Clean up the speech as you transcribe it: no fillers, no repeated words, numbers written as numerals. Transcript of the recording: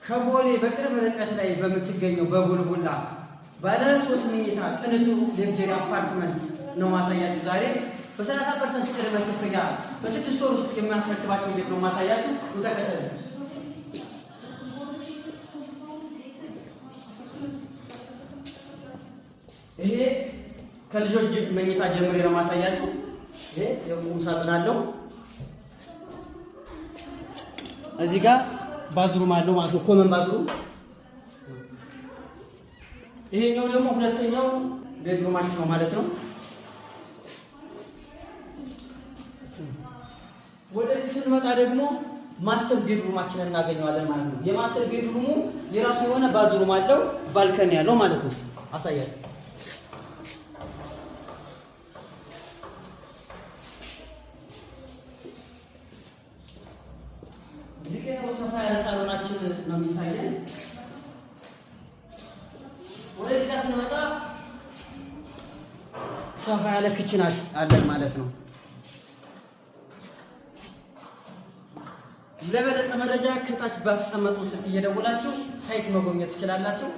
ከቦሌ በቅርብ ርቀት ላይ በምትገኘው በቡልቡላ ባለ 3 መኝታ ቅንጡ luxury አፓርትመንት ነው ማሳያችሁ ዛሬ። በ30% ቅድመ ክፍያ በ6 ወር ውስጥ የሚያስረክባቸው ቤት ነው ማሳያችሁ። ተከተሉ። ይሄ ከልጆች መኝታ ጀምሬ ነው ማሳያችሁ። ይሄ የቁም ሳጥን አለው። እዚህ ጋር bathroom አለው ማለት ነው፣ common bathroom። ይሄኛው ደግሞ ሁለተኛው bedroom ኣችን ነው ማለት ነው። ወደዚህ ስንመጣ ደግሞ master bedroom ኣችንን እናገኘዋለን ማለት ነው። የ master bedroom ኡ የራሱ የሆነ bathroom አለው፣ balcony ያለው ማለት ነው። አሳያለሁ። እዚህ ጋር ሰፋ ያለ ሳሎናችን ነው የሚታየን። ወደዚህ ጋር ስንመጣ ሰፋ ያለ kitchen አለን ማለት ነው። ለበለጠ መረጃ ከታች ባስቀመጡ ስልክ እየደወላችሁ site መጎብኘት ትችላላችሁ።